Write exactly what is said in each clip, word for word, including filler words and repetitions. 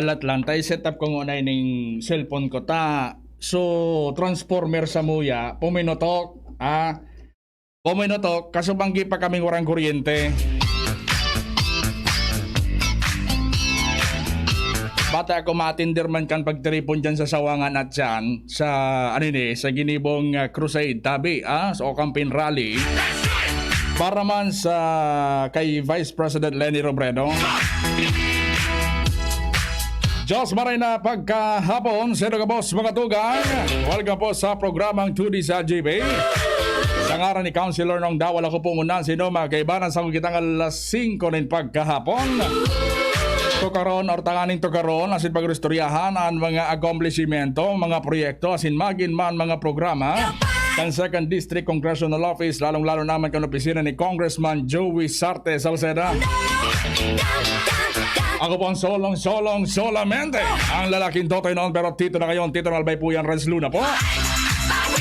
Alat lang, ta i-set up ko ngunay ning cellphone ko ta. So, transformer sa muya, puminotok, ah. Puminotok, kasubanggi pa kaming warang kuryente. Bata ako, matindir man kan pagtiripon dyan sa Sawangan at dyan sa, ano ini, sa ginibong, ah, crusade, tabi, ah, sa o campaign rally. Para man sa kay Vice President Leni Robredo. Diyos maray na pagkahapon, sino ka boss, mga tugang? Welcome po sa programang two D sa G B. Sa ngaran ni Councilor Nong Dawal, ako po muna, sino mga kaibanan sa kitang alas singko nin pagkahapon. Tukaron or tanganing tukaron, asin pag-istoryahan ang mga akomplishimento, mga proyekto, asin magin man mga programa kan Second District Congressional Office, lalong-lalo naman kan opisina ni Congressman Joey Sarte Salceda. Ako po ang solong-solong solamente ang lalaking Totoy noon, pero tito na ngayon, Tito Nalbay po yan, Renz Luna po.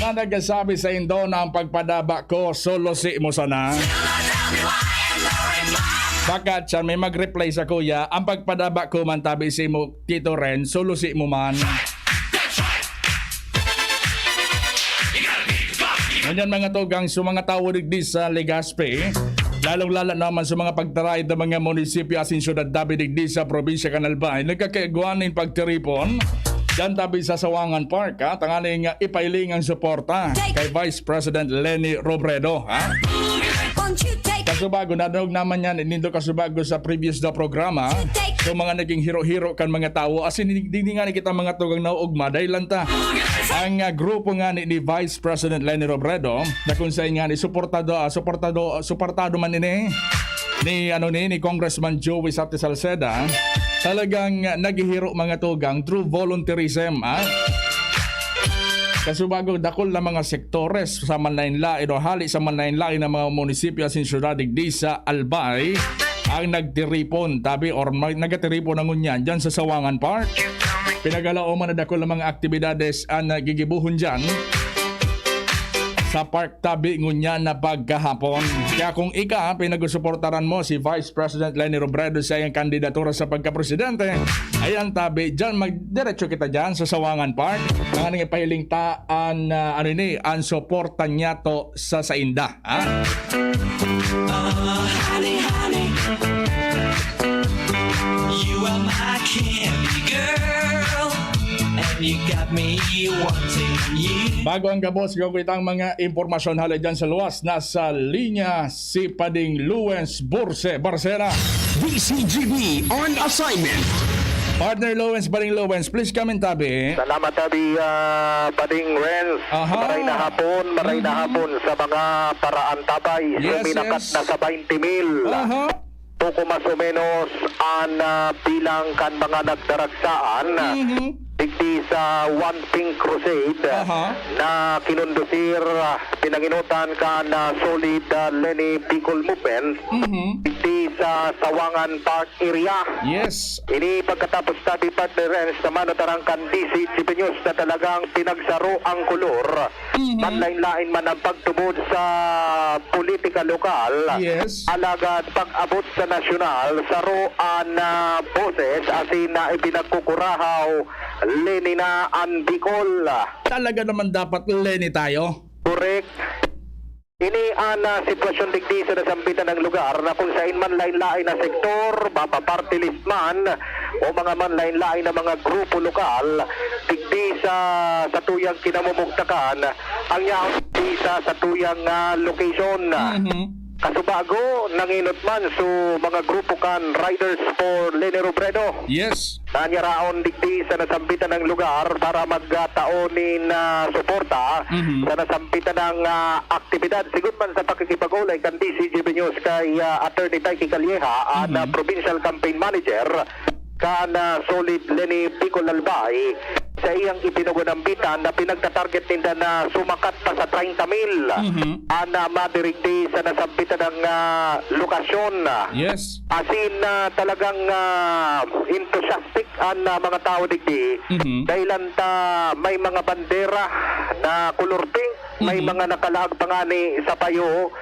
Na nagsasabi sa indo na ang pagpadaba ko, solosi mo sana. Baka siya may mag-reply sa kuya, ang pagpadaba ko man tabi si mo, Tito Ren, solosi mo man. Ngunyan, mga tugang, sa mga tawo digdi sa Legazpi, lalong-lalo naman sa mga pagtaraid ng mga munisipyo asin syudad tabi digdi sa probinsya kan Albay, nagkakaigwa nin pagtiripon diyan tabi sa Sawangan Park, ha? Tanganing, ah, ipailing ang suporta kay Vice President Leni Robredo, ha? Kasubago, nadangog naman yan, nindo kasubago sa previous na programa, so mga naging hiro-hiro kan mga tawo, asin di, di nga ni kita mga tugang na ugma, dahil lang ta, ang, ah, grupo nga ni, ni Vice President Leni Robredo, na kung saan nga ni suportado, ah, suportado, suportado man ini ni, ano ni, ni Congressman Joey Sarte Salceda, talagang, ah, naghihiro mga tugang through volunteerism, ah. Kasubago, dakul na mga sektores sa manlain-lain o hali sa manlain-lain na mga munisipyo asin syudad digdi sa Albay ang nagtiripon, tabi, or may, nagatiripon na ngunyan dyan sa Sawangan Park. Pinagalaoman na dakul na mga aktibidades ang nagigibuhon dyan sa park tabi ngunyan na pagkahapon. Kaya kung ika, pinagsusuportaran mo si Vice President Leni Robredo sa iyang kandidatura sa pagkapresidente, ayan tabi, dyan magdiretso kita dyan sa Sawangan Park. Ang aning ipahiling ta, an, ah, ano ini, ang suporta niya to sa sainda, ha? Ah, honey, honey. You are my candy girl. And you got me wanting you. Bago ang gabos, gagawin ang mga impormasyon hali dyan sa luwas. Nasa linya si Pading Luwens Burse Barcela. D C G B on assignment. Partner Luwens, Pading Luwens, please come in tabi. Salamat tabi, ah, Pading Renz. Aha. Maray na hapon, maray na Mhm. hapon sa mga paraantabay. Yes, Suminakat yes. na sa twenty mil. Aha. Poco mas o menos an, ah, bilang kan mga nagdaragsaan Mhm. digdi sa One Pink Crusade Aha. na kinondusir, ah, pinanginotan kan, ah, Solid, ah, Leni Bicol Movement Mhm. digdi sa Sawangan Park area. Yes. Ini pagkatapos tabi, partner Renz, na manotarang kan D C G P News na talagang pinagsaro ang kolor Mhm. manlain-lain man ang pagtubod sa politika lokal. Yes. Alagad pag-abot sa nasyonal, saro an, ah, boses asin na ipinagkukurahaw, Leni na an Bicol. Talaga naman dapat Leni tayo. Correct. Ini an, ah, sitwasyon digdi sa nasambitan ng lugar na kung sain man lain-lain na sektor, mapaparty list man o mga man lain-lain na mga grupo lokal, digdi sa, sa tuyang kinamumugtakan, ang yaon digdi sa, sa tuyang, ah, location. Mhm. Kasubago, nanginot man so mga grupo kan Riders for Leni Robredo. Yes. Nanyaraon digdi sa nasambitan ng lugar para magtao nin, ah, suporta Mhm. sa nasambitan ng, ah, aktibidad. Sigon man sa pakikipag-ulay kan D C G B News kay, ah, Attorney Tyke Calleja, an, Mhm. ah, Provincial Campaign Manager kan, ah, Solid Leni Bicol Albay, sa iyang ipinag-unambitan na pinagtatarget ninda na sumakat pa sa treinta mil Mhm. an, ah, madirigdi sa nasambitan ng, ah, lokasyon. Yes. Asin, ah, talagang, ah, enthusiastic an, ah, mga tao digdi. Mhm. Dahilan ta may mga bandera na color pink, may Mhm. mga nakalaag pa ngani sa payo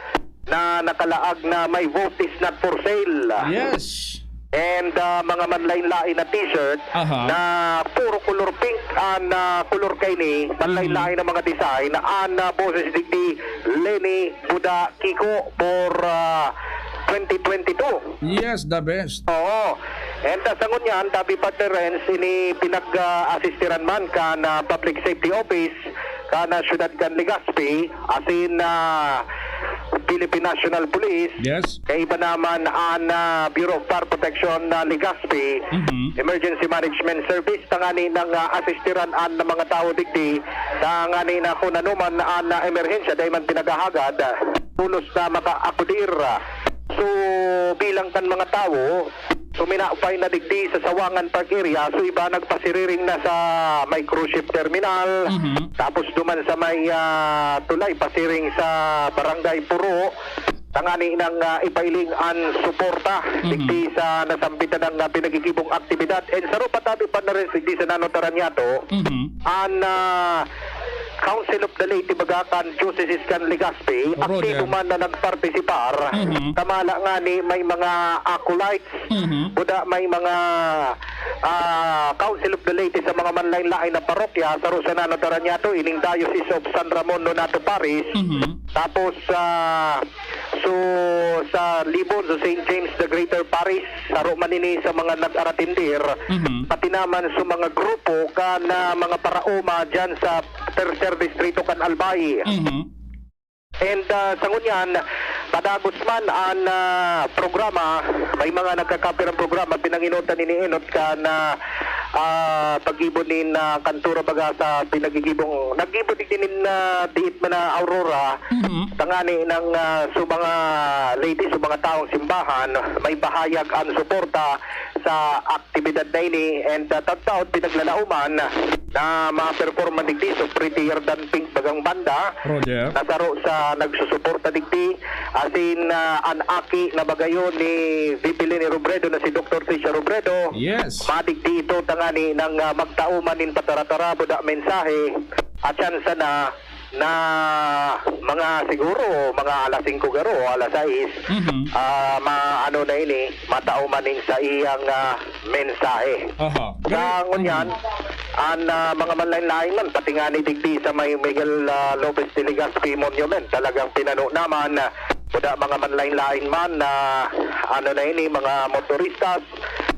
na nakalaag na may vote is not for sale. Yes. and, ah, mga manlain-lain na t-shirt Aha. na puro color pink an, ah, color kaini, manlain-lain na mga design, an, ah, boses digdi Leni Buda Kiko for, ah, twenty twenty-two. Yes, the best. Oo. And, ah, sa ngunyan, tabi, Partner Renz, ini pinag-, ah, asistiran man kan, ah, Public Safety Office, kan, ah, siyudad kan Legazpi, asin, ah, Philippine National Police. Yes. Kaiba naman an, ah, Bureau of Fire Protection na Legazpi, Mhm. Emergency Management Service, tangani nang, ah, asistiran an mga tawo digdi, tangani na kun ano man an, ah, emerhensya, dai man pinaghahagad, pulos na makaakudir. So, bilang kan mga tawo, suminapay na digdi sa Sawangan Park area, so iba nagpasiriring na sa may cruise ship terminal, Mhm. tapos duman sa may, ah, tulay pasiring sa Barangay Puro, tangani nang, ah, ipailing an suporta Mhm. digdi sa nasambitan ng, ah, pinagigibong aktibidad. And saro pa tabi pa na rin digdi sa Nano Taranyato, Mhm. an, ah, Council of the Leyte baga kan Diocese kan Legazpi, Roger. aktibo man na nagpartisipar. Mhm. Tamala ngani may mga acolytes, Mhm. buda may mga, ah, Council of the Leyte sa mga manlain-lain na parokya, saro sa Nano Taranyato, ining Diocese of San Ramon Nonato Parish. Mhm. Tapos, ah, so, sa Libon, sa Saint James the Greater Parish, saro man ini sa mga nag-aratindir, Mhm. pati naman sa mga grupo kan, ah, mga paraoma dyan sa Tercer Distrito kan Albay. Mhm. And, ah, sa ngunyan, padagos man an, ah, programa, may mga nagkakapir ang programa, pinanginotan ini enot kan, ah, ah, paggibo nin, ah, kantura baga sa pinagigibong, naggibo digdi nin, ah, diit man na Aurora, Mhm. tangani nang, ah, sa mga ladies, sa mga taong simbahan, may pahayag an suporta sa aktibidad na ini, and, ah, taon-taon pinaglalauman na ma-performan digdi so Prettier Than Pink bagang banda, Roger. na saro sa nagsusuporta digdi, asin, ah, an aki na bagayon ni V P Leni Robredo na si Doktor Tricia Robredo. Yes. Madigdi ito tangani nang, ah, magtao man nin pataratara, buda mensahe, at tsansa na na mga siguro mga alas singko garo o alas sais, Mhm. ah, ma-, ano na ini, matao man ning saiyang, ah, mensahe. Aha. Sa Great. ngunyan, Mhm. an, ah, mga manlain-lain man, pati nga ni digdi sa may Miguel, ah, Lopez de Legazpi Monument, talagang pinano naman, ah, buda mga manlain-lain man na, ano na ini, mga motoristas,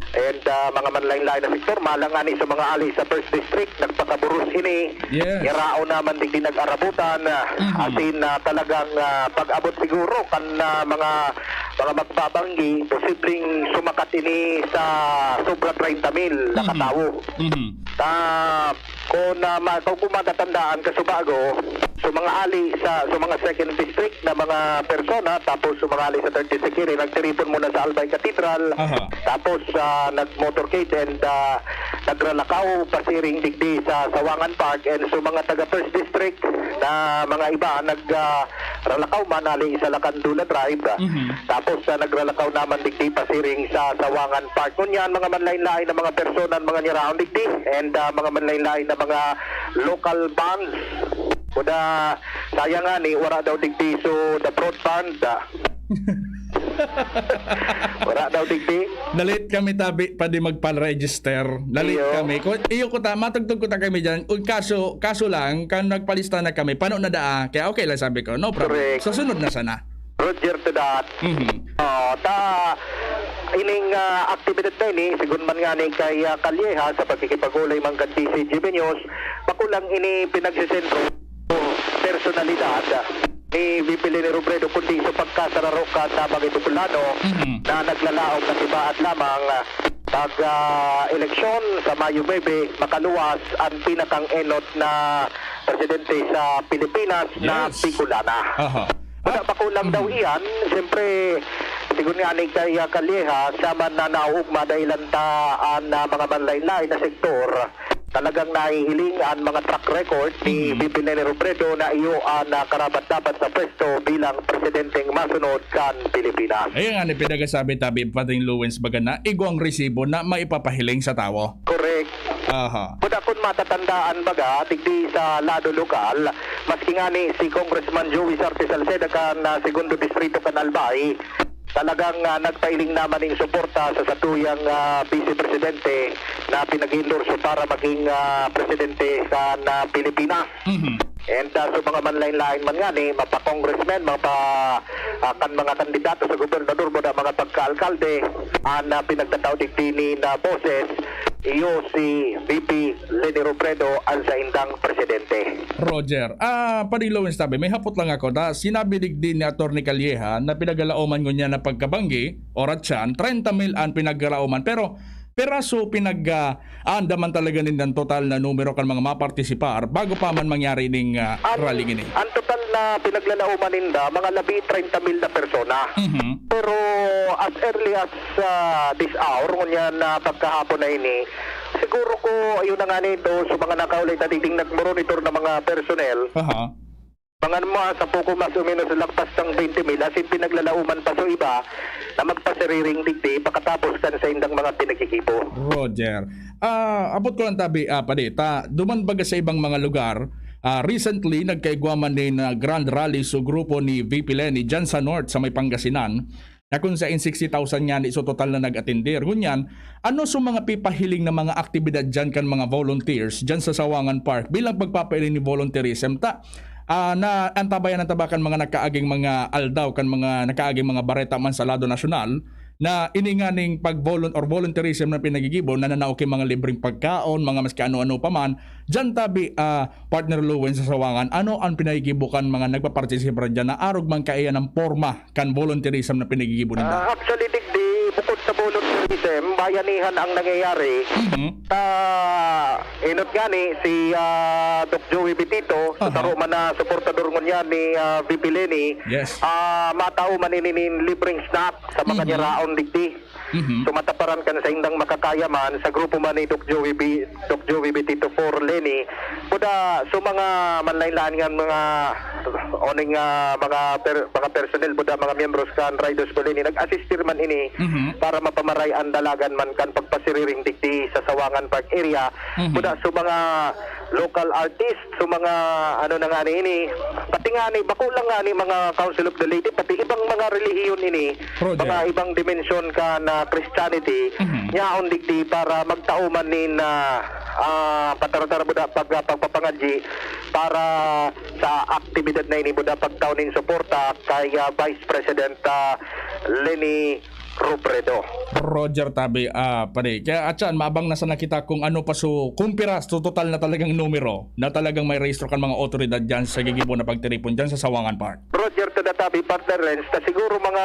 and, ah, mga manlain-lain na sektor, malang ani sa mga ali sa First District, nagpakaburos ini. Yes. Yaraon naman digdi nag-arabutan, ah, Mhm. asin, ah, talagang, ah, pag-abot siguro kan, ah, mga, mga magbabanggi, posibleng sumakat ini sa sobra treinta mil na Mhm. katawo. Mhm. Ta, kung, ah, ma-, kung, kung matatandaan, kasubago, sa mga ali sa, sa mga second district na mga persona, tapos sa mga ali sa third district, ini, nagtiripon muna sa Albay Cathedral, Aha. tapos, ah, nag-motorcade and, ah, nagralakaw pasiring digdi sa Sawangan Park, and sa mga taga First District na mga iba, nag, ah, ralakaw man ali sa Lacandula Drive. Mhm. Tapos, ah, nagralakaw naman digdi pasiring sa Sawangan Park. Ngunyan, mga manlain-lain na mga persona, mga niyaraon digdi, and, ah, mga manlain-lain na mga local bands. Kuda, sayang nga ni, wala daw digdi so The Broad Band, ah. Wala daw digdi. Nalit kami tabi pa di magpa-register. Nalit Iyo. kami. Ko, iyo ko ta, matugtog ko ta kami dyan. Ug kaso, kaso lang, kan nagpalista na kami, pano na daa. Kaya okay lang, sabi ko, no problem. Correct. Sa sunod na sana. Roger to that. Mhm. Oh, ta, ining, ah, aktibidad na ini, sigun man nga ni kay, ah, Calleja, sa pagkikipag-ulay man kan T C G B News, bako lang ini pinagsisentro personalidad ni V P Leni Robredo, kundi sa pagkasararo kan mga Bicolano Mhm. na naglalaom na sibaat lamang pag, ah, eleksyon sa Mayo nuebe, makaluwas ang pinakang enot na presidente sa Pilipinas na Yes. Bicolana. Aha. Wala Ah, pa kulang daw mhm. iyan. Siyempre, sigun nga ni kay, ah, Calleja, siya man na nauugma dahil ang ta-, ang, ah, mga manlain-lain na sektor, talagang nahihiling ang mga track record ni Mhm. V P Leni Robredo na iyo ang, ah, karapat-dapat sa pwesto bilang presidenteng masunod kan Pilipinas. Ayan nga ni pinagasabi tabi, pating Lawrence baga na, igwang resibo na maipapahiling sa tawo. Correct. Aha. Kuda kun matatandaan baga, digdi sa lado lokal, maski nga ni si Congressman Joey Sarte Salceda kan, ah, Segundo Distrito kan Albay, talagang, ah, nagpailing naman nin suporta sa satuyang, ah, Vice Presidente na pinag-endorso para maging, ah, presidente kan, ah, Pilipinas. Mhm. And, ah, sa mga manlain-lain man ngani, mapa-congressman, mapa, ah, kan mga kandidato sa gobernador, buda mga pagka-alkalde, an, ah, pinagtatao digdi nin, ah, boses, iyo si V P Leni Robredo, an saindang presidente. Roger, ah, Padi Lawrence tabi, may hapot lang ako. Ta, sinabi digdi ni Attorney Calleja na pinaglalaoman ngunyan na pagkabanggi, o ratyan, treinta mil an pinaglalaoman. Pero, piraso pinag, ah, aandaman talaga nindan total na numero kan mga mapartisipar bago pa man mangyari ning, ah, An, rally ini. An total na pinaglalaoman ninda, mga labi treinta mil na persona. Mhm. Pero as early as, ah, this hour, ngunyan na pagkahapon na ini, siguro ko, ayun na nga nito, sa mga nakaulay na diding nagmonitor na mga personnel, Aha. mga mga sa poco mas o menos lagpas ng twenty mil, as in, pinaglalaoman pa sa iba na magpasiriring digdi pakatapos kan saindang mga pinagkikibo. Roger. Ah, abot ko lang tabi, ah, Padi, ta, duman baga sa ibang mga lugar, ah, recently, nagkaigwa man nin, ah, grand rally so grupo ni V P Leni dyan sa North, sa may Pangasinan, na kung sain sixty thousand ngani so total na nag-atender. Ngunyan, ano so mga pipahiling na mga aktibidad dyan kan mga volunteers dyan sa Sawangan Park bilang pagpapailing ni volunteerism? Ta, ah, na antabayan ang tabakan mga nakaaging mga aldaw kan mga nakaaging mga bareta man sa lado nasyonal na ini nganing pag-volun-, or volunteerism na pinagigibo na nanao ki mga libreng pagkaon, mga maski ano-ano pa man. Diyan tabi, ah, Partner Lewin sa Sawangan, ano ang pinagigibo kan mga nagpapartisipar diyan na arog man kaiyan ang porma kan volunteerism na pinagigibo ninda? Ah, actually, digdi, bukod sa volunteerism, bayanihan ang nangyayari. Mhm. Ah, inot gani si, ah, Doc Joey Bitito, sa Aha. taro man na suportador ngunyan ni, ah, V P Leni, Yes. ah, matao man ini nin libreng snack sa mga Mhm. nyaraon digdi. Mhm. So, mataparan kan saindang makakaya man, sa grupo man ni Doc Joey B-, Doc Joey Bitito for Leni, buda, so mga manlain-lain nga mga, oning, ah, mga per-, mga personnel, buda, mga miyembros kan Riders for Leni, nag-assistir man ini Mhm. para mapamaray an dalagan man kan pagpasiriring digdi sa Sawangan Park area. Mhm. Buda, so mga local artists, so mga ano na nga ni ini, pati nga ni, bako lang nga ni mga Council of the Lady, pati ibang mga relihiyon ini, Roger. mga ibang dimensyon kan Christianity, Mhm. yaon digdi para magtao man nin, ah, ah, pataratara buda pag, pagpapangadyi para sa aktibidad na ini, buda pagtao nin suporta kay, ah, Vice President, ah, Leni Robredo. Roger tabi, ah, Padi. Kaya, atyan, maabang na sana kita kung ano pa so, kung piraso, total na talagang numero na talagang may rehistro kan mga otoridad dyan sa gigibo na pagtiripon dyan sa Sawangan Park. Roger, to the tabi, Partner Renz, na siguro mga,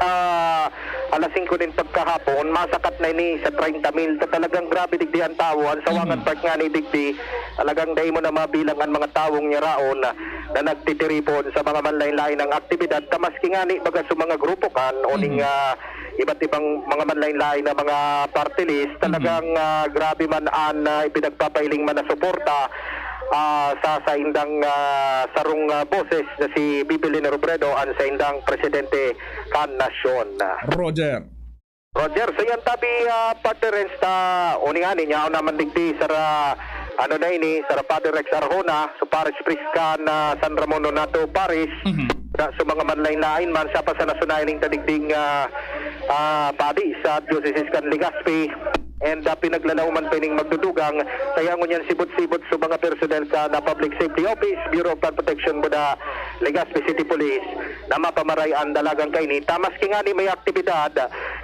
ah, alas singko nin pagkahapon, masakat na ini sa treinta mil. Ta talagang grabe digdi ang tawo. Ang Sawangan Mhm. Park nga ni digdi, talagang dai mo na mabilang ang mga tawong nyaraon na nagtitiripon sa mga manlain-lain ang aktibidad. Ta maski nga ni baga sa mga grupo kan, o ning, Mhm. ah, iba't ibang mga manlain-lain na mga party list, Mhm. talagang, ah, grabe man an, ah, ipinagpapailing man na suporta, ah, sa saindang, ah, sarong, ah, boses na si V P Leni Robredo, an saindang presidente kan nasyon. Roger. Roger, so yan tabi, ah, Partner Renz, ta, uni nga, ninyaon naman digdi, sara, ano na ini, sara Father Rex Arjona, so Parish Priest kan, ah, San Ramon Nonato Parish, Mhm. da, so mga manlain-lain man, siya pa sa nasunay ning tadigding, ah, ah, padi sa Diocese kan Legazpi, and, ah, pinaglalaoman pa ining magdudugang, kaya ngunyan sibot-sibot so mga personnel kan, ah, Public Safety Office, Bureau of Fire Protection, buda Legazpi City Police, na mapamaray an dalagan kaini. Ta maski ngani may aktibidad,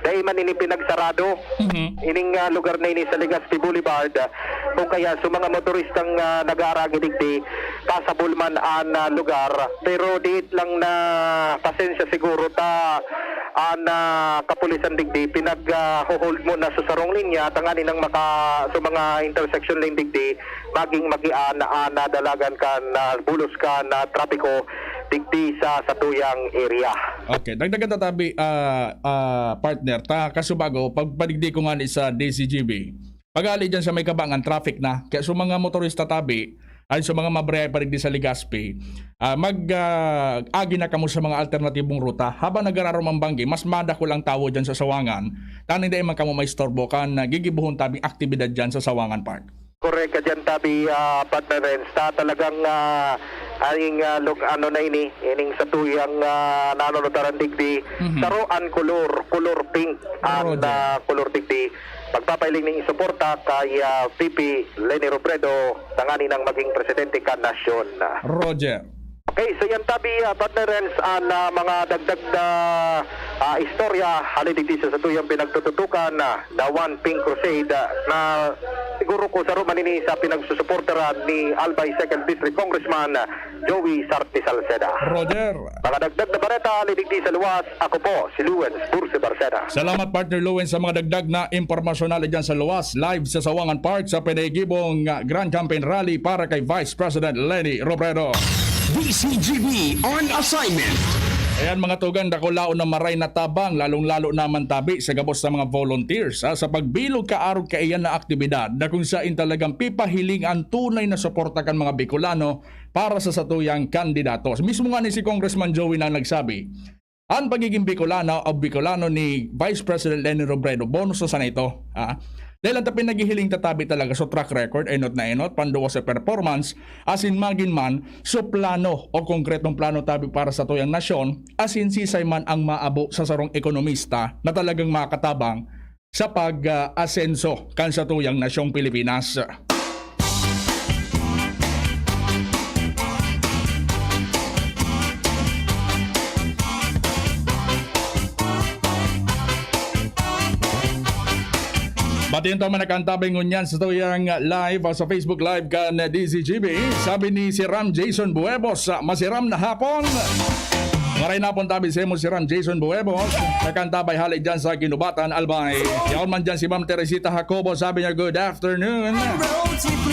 dai man ini pinagsarado. Mhm. Ining, ah, lugar na ini sa Legazpi Boulevard, ah, o kaya sa mga motoristang, ah, nag-aaragi digdi, pasabol man an, ah, lugar. Pero diit lang na pasensya siguro ta an, ah, kapulisan digdi pinag, ah, ho-hold mo na sa sarong linya tanganing maka-, sa mga intersection lane digdi, maging magian an, ah, dalagan kan, ah, bulos kan, ah, trapiko digdi sa satuyang area. Okay, dagdagan ta tabi, ah, ah, partner, ta kasubago, pagpadigdi ko ngani sa D C G B, pagali dyan sa may Kabangan, traffic na. Kaya sa mga motorista tabi, ay sa mga mabriyay pa digdi sa Legazpi, ah, mag, ah, agi na kamo sa mga alternatibong ruta. Habang nagararumang banggi, mas madakul ang tawo dyan sa Sawangan. Tanganing dai man kamo maistorbo kan, ah, gigibuhon tabing aktibidad dyan sa Sawangan Park. Correct ka dyan, tabi, ah, Partner Renz. Ta-, talagang, ah, Aning, ah, look, ano na ini, ining satuyang, ah, nanunutaran digdi, Mhm. saro an kolor, kolor pink, an, Roger. ah, kolor digdi. Pagpapahiling ning suporta kay, ah, V P Leni Robredo, tanganing maging presidente kan nasyon. Roger. Okay, so yan tabi, ah, partner Renz, an, ah, mga dagdag na, ah, istorya, hali digdi sa satuyang pinagtututukan, ah, The One Pink Crusade, ah, na siguro ko saro man ini sa pinagsusuportaran ni Albay Second District Congressman, ah, Joey Sarte Salceda. Roger. Mga dagdag na bareta, hali digdi sa luwas, ako po, si Lewens Bursi Barceda. Salamat, partner Lewens, sa mga dagdag na impormasyon hali dyan sa luwas. Live sa Sawangan Park sa pinagibong, ah, Grand Campaign Rally para kay Vice President Leni Robredo. D C G B on assignment. Ayan, mga tugang, dakulaon na maray na tabang, lalong-lalo naman tabi sa gabos sa mga volunteers, ha, sa pagbilog kaarog kaiyan na aktibidad na kung saan talagang pipahiling ang tunay na suporta kan mga Bicolano para sa satuyang kandidato. Mismo nga ni si Congressman Joey na nagsabi, ang pagiging Bicolano o Bicolano ni Vice President Leni Robredo, bonus na sana ito. Ah, dahil ang tapin naghihiling tatabi talaga sa track record, enot na enot, panduwa sa performance, asin magin man, so plano o konkretong plano tabi para sa tuyang nasyon, asin sisay man ang maabo sa sarong ekonomista na talagang makatabang sa pag-asenso kan satuyang nasyong Pilipinas. Bati yung tama nagkantabay ngunyan sa tuyang live, ah, sa Facebook Live kan D Z G B. Sabi ni si Ram Jason Buebos, ah, "Masiram na hapon." Maray na pong tabi sa imo si Ram Jason Buebos. Nagkantabay hali dyan sa Ginubatan, Albay. Yaon man dyan si Ma'am Teresita Jacobo, sabi niya, "Good afternoon."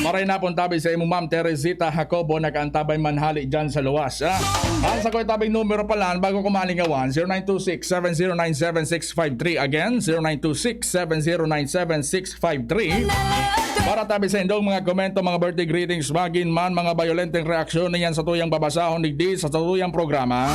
Maray na pong tabi sa imo, Ma'am Teresita Jacobo, nagkantabay man hali dyan sa luwas, ah. Ang sa ko'y tabing numero pala, bago ko malingawan, zero nine two six, seven zero nine, seven six five three. Again, zero nine two six, seven zero nine, seven six five three. Para tabi sa indong mga komento, mga birthday greetings, magin man mga bayolenteng reaksyon na yan sa tuyang babasahon digdi sa tuyang programa.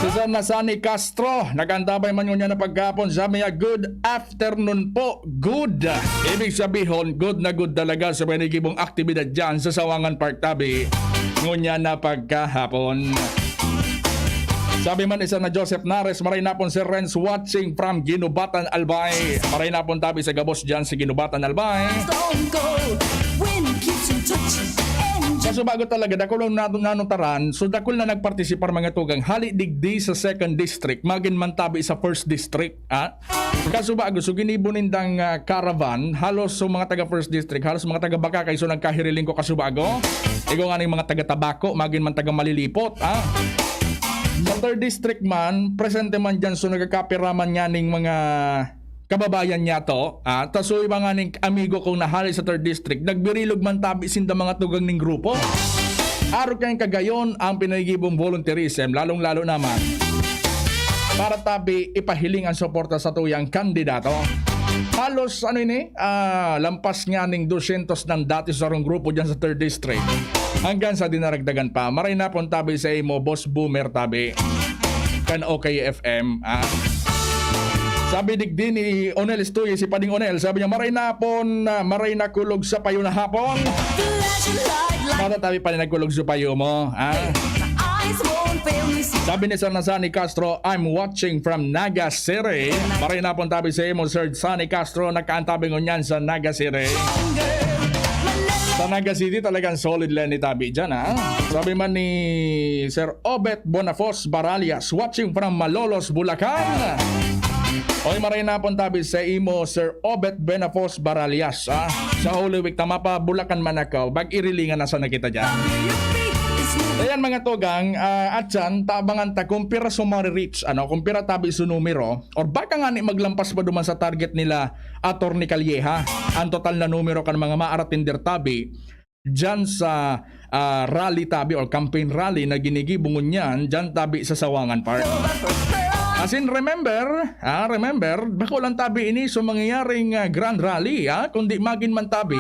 Si Sir Nasani Castro, nag-antabay man ngunyan na pagkapon, sabi niya, "Good afternoon po, good." Ibig sabihon, good na good talaga sa panigibong aktibidad dyan sa Sawangan Park tabi. Ngunyan na pagkahapon. Sabi man isa na Joseph Nares, "Maray na pon, Sir Renz, watching from Ginubatan, Albay." Maray na pon tabi sa gabos dyan sa Ginubatan, Albay. Stone Cold, wind keeps you touching. Kaso bago talaga, dakul ang natu-, nanutaran, so dakul na nagpartisipar mga tugang, hali digdi sa second district, magin man tabi sa first district, ha? Kasubago, so ginibo nindang, ah, caravan, halos so mga taga First District, halos mga taga Bacacay, so nagkahiriling ko kasubago. Igo nga ning mga taga Tabaco, magin man taga Malilipot, ah. Sa Third District man, presente man dyan, so nagkakapiraman niya ning mga kababayan niya to, ah. Ta so iba nga ning amigo kong nahali sa Third District, nagbirilog man tabi sinda mga tugang ning grupo. Arog kayong kagayon ang pinagibong volunteerism, lalong-lalo naman para tabi ipahiling ang suporta sa tuyang kandidato. Halos, ano ini, ah, lampas nga ning dosyentos nang dati sa sarong grupo dyan sa Third District. Hanggang sa dinaragdagan pa. Maray na pon tabi sa imo, Boss Boomer tabi. Kan O K F M, ah. Sabi digdi ni Onel Estuye, si Pading Onel, sabi niya, "Maray na pon, ah, maray na kulog sa payo na hapon." Flashing light, light. Para tabi pa rin nagkulog sa payo mo, ah. My eyes won't fail me. Sabi ni Sir Nasani Castro, "I'm watching from Naga City." Maray na pon tabi sa imo, Sir Sani Castro, nagkaantabi ngunyan sa Naga City. Sa Naga City, talagang solid lang ni tabi dyan, ha? Sabi man ni Sir Obet Bonafos Baralias, watching from Malolos, Bulacan. Oy, maray na pon tabi sa imo, Sir Obet Bonafos Baralias, ah. Sa Holy Week, tama pa, Bulacan man ako. Bag-irilingan na sana kita dyan. Ayan, mga tugang, ah, at yan, tabangan ta kung pira sumari reach, ano, kung pira tabi su numero, or baka nga ni maglampas pa duman sa target nila, Attorney Calleja, ang total na numero kan mga maaratinder tabi, dyan sa, ah, rally tabi or campaign rally na ginigibo ngunyan dyan tabi sa Sawangan Park. As in, remember, ah, remember, bako lang tabi ini so mangyayaring, ah, grand rally, ah, kundi magin man tabi.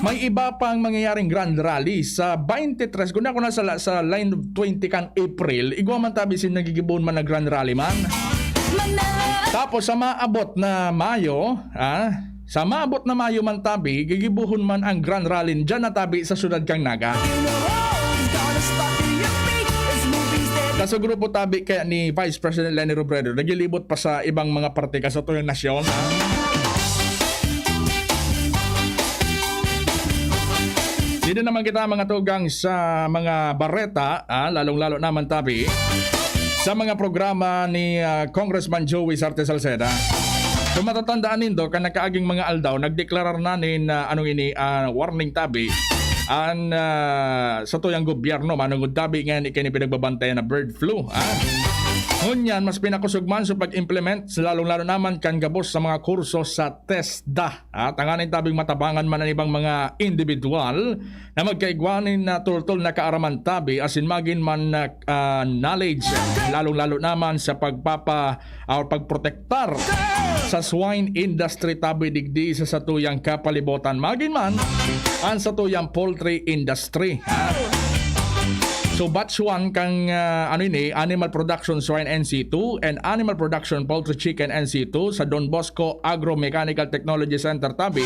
May iba pang mangyayaring grand rally sa twenty-three, kung ako nasa la-, sa line of twenty kan April, igwa man tabi sin nagigibohon man na grand rally man. Tapos sa maabot na Mayo, ah, sa maabot na Mayo man tabi, gigibohon man ang Grand Rally diyan na tabi sa siyudad kan Naga. Sa grupo tabi kaya ni Vice President Leni Robredo, naglilibot pa sa ibang mga parte kan satuyang nasyon. Dito naman kita, mga tugang, sa mga bareta, ah, lalong-lalo naman tabi sa mga programa ni, ah, Congressman Joey Sarte Salceda. Kung matatandaan nindo, kan nakaaging mga aldaw, nagdeklarar na nin, ah, ano ini, ah, warning tabi an, ah, satuyang gobyerno, manungod tabi ngayon kini pinagbabantayan na bird flu, ah. Ngunyan, mas pinakosog man sa pag-implement, lalong-lalo naman kan gabos sa mga kurso sa TESDA, ah, tanganing tabing matabangan man an ibang mga individual na magkaigwa nin, ah, tultol na kaaraman tabi asin magin man na, ah, knowledge, lalong-lalo naman sa pagpapa-, or pagprotektar sa swine industry tabi digdi sa satuyang kapalibotan. Magin man an satuyang poultry industry, ha? So, batch one kan, ah, ano ini, Animal Production Swine N C two and Animal Production Poultry Chicken N C two sa Don Bosco Agro-Mechanical Technology Center tabi,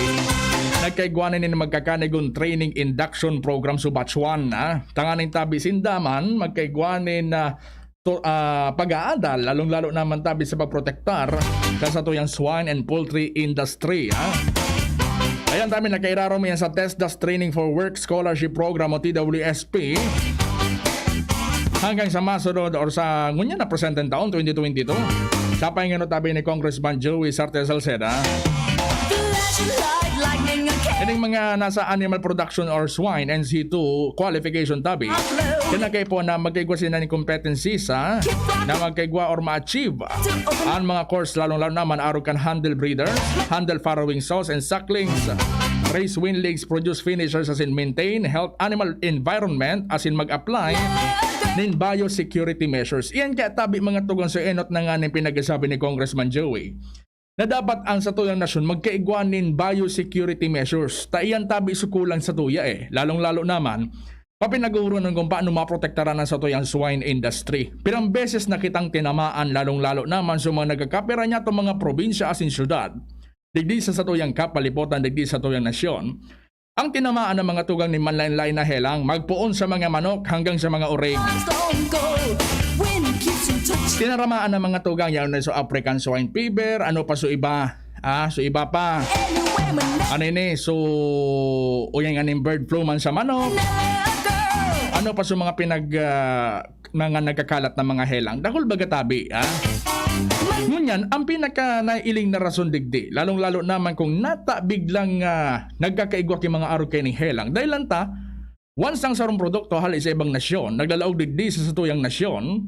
nagkaigwa na nin magkakanigon training induction program. So, batch one, ha? Tanganing tabi sinda man, magkaigwa nin, ah, to, ah, pag-aadal, lalong-lalo naman tabi sa pagprotektar kan satuyang swine and poultry industry, ha? Ayan, tabi nakairarom yan sa TESDA's Training for Work Scholarship Program o T W S P. Hanggang sa masunod or sa ngunyan na presenteng taon, twenty twenty-two, sa paingano tabi ni Congressman Joey Sarte Salceda. Ining mga nasa animal production or swine N C two qualification tabi, kinakaipo na magkaigwa sila nin competencies, ha, na magkaigwa or ma-achieve an mga course, lalong-lalo naman arog kan handle breeders, handle farrowing sows and sucklings, raise weanlings, produce finishers, asin maintain health animal environment, asin mag-apply nin biosecurity measures. Iyan kaya tabi, mga tugang, sa enot na nga nin pinagsasabi ni Congressman Joey, na dapat ang satuyang nasyon magkaigwa nin biosecurity measures. Ta iyan tabi su kulang satuya, eh. Lalong-lalo naman, papinag-uhurunan kung paano maprotektaran ang satuyang swine industry. Pirang beses na kitang tinamaan, lalong-lalo naman sa mga nagkakapira niya itong mga probinsya asin syudad, digdi sa satuyang kapalibotan, digdi sa satuyang nasyon. Ang tinamaan ng mga tugang nin manlaen-laen na helang, magpoon sa mga manok hanggang sa mga urig. Tinaramaan ng mga tugang, yan na so African swine fever, ano pa so iba? Ah, so iba pa. Ano ini? So, uyan nga nin bird flu man sa manok. Ano pa so mga pinag, ah, mga nagkakalat na mga helang? Dakul baga tabi, ah? Ngunyan, ang pinaka nailing na rason digdi, lalong-lalo naman kung nata biglang, ah, nagkakaigwa ki mga arog kaining helang. Dahil lang ta, once ang sarong produkto hali sa ibang nasyon, naglalaog digdi sa satuyang nasyon,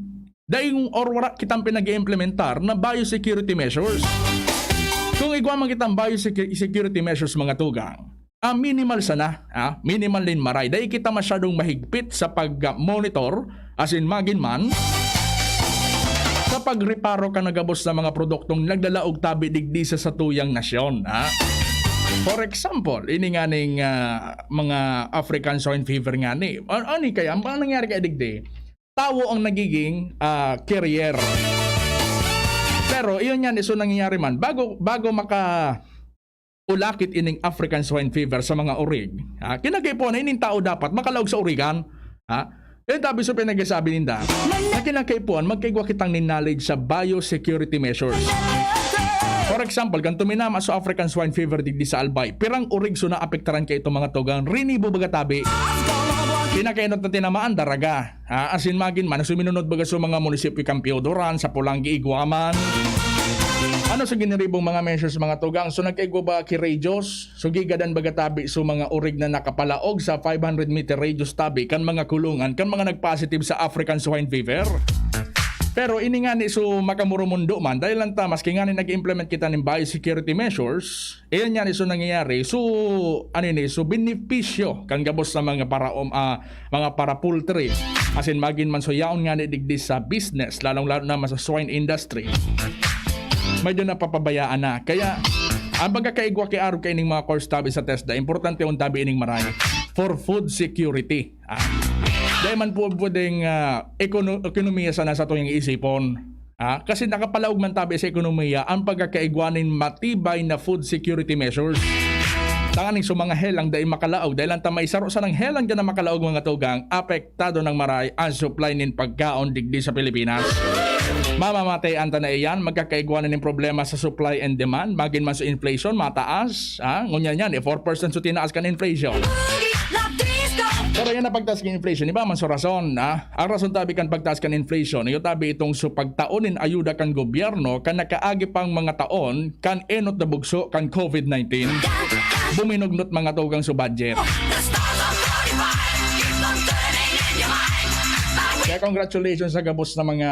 dahil or wala kitang pinag-iimplementar na biosecurity measures. Kung igwa man kitang biosecurity measures, mga tugang, ah, minimal sana, ah, minimal nin maray. Dai kita masyadong mahigpit sa pag-monitor, asin magin man, sa pagreparo kan nagabos na mga produktong naglalaog tabi digdi sa satuyang nasyon, ah. For example, ini nga ning, ah, mga African swine fever nga ni. An-, ani kaya? Ang nangyari kaya digdi? Tawo ang nagiging, ah, carrier. Pero iyon yan, iso nangyayari man. Bago, bago maka-, ulakit ining African swine fever sa mga orig, ha? Kinakaipuhan na ining tao dapat makalaog sa origan, ha? Yan tabi sa pinagsasabi ninda, na kinakaipuhan, magkaigwa kitang nin knowledge sa biosecurity measures. For example, kan tuminama sa African swine fever digdi sa Albay, pirang orig so naapektaran kay itong mga tugang, rinibo baga tabi. Pinakainot na tinamaan, daraga. Ah, asin magin man, suminunod baga sa mga munisipyo kan Pioduran, sa Polangui, Guaman. Ano sa giniribong mga measures, mga tugang? So, nagkaigwa ba ki radios? So, gigadan baga tabi sa mga orig na nakapalaog sa five hundred meter radius tabi kan mga kulungan, kan mga nagpositive sa African swine fever? Pero ini nga ni so makamurumundo man, dahil lang ta, maski nga ni nag-implement kita nin biosecurity measures, iyan nga ni so nangyayari. So, ano ini? So, benepisyo kan gabos sa mga para, um, ah, mga para-poultry. Asin magin man so yaon nga ni digdi sa business, lalong-lalo naman sa swine industry. Medyo napapabayaan na. Kaya, ang pagkakaigwa ki arog kaining mga course tabi sa TESDA, importante ang tabi ining maray for food security. Ah, dahil man po pwedeng, ah, ekono-, ekonomiya sana sa tuyang isipon. Ah, kasi nakapalaog man tabi sa ekonomiya ang pagkakaigwa nin matibay na food security measures. Tanganing sa mga helang dai makalaog, dahil ang tamay saro sanang helang dyan na makalaog, mga tugang, apektado ng maray ang supply nin pagkaon digdi sa Pilipinas. Mamamatean ta na iyan, magkakaigwa na nin problema sa supply and demand, magin man sa inflation, mataas, ha? Ngunyan yan, eh, four percent so tinaas kan inflation. Pero yan ang pagtaas kan inflation, iba man sa rason, ha? Ang rason tabi kan pagtaas kan inflation, iyo tabi itong so pagtaon nin ayuda kan gobyerno kan nakaagi pang mga taon kan enot na bugso kan COVID nineteen. Buminugnot, mga tugang, so budget. Kaya congratulations sa gabos na mga,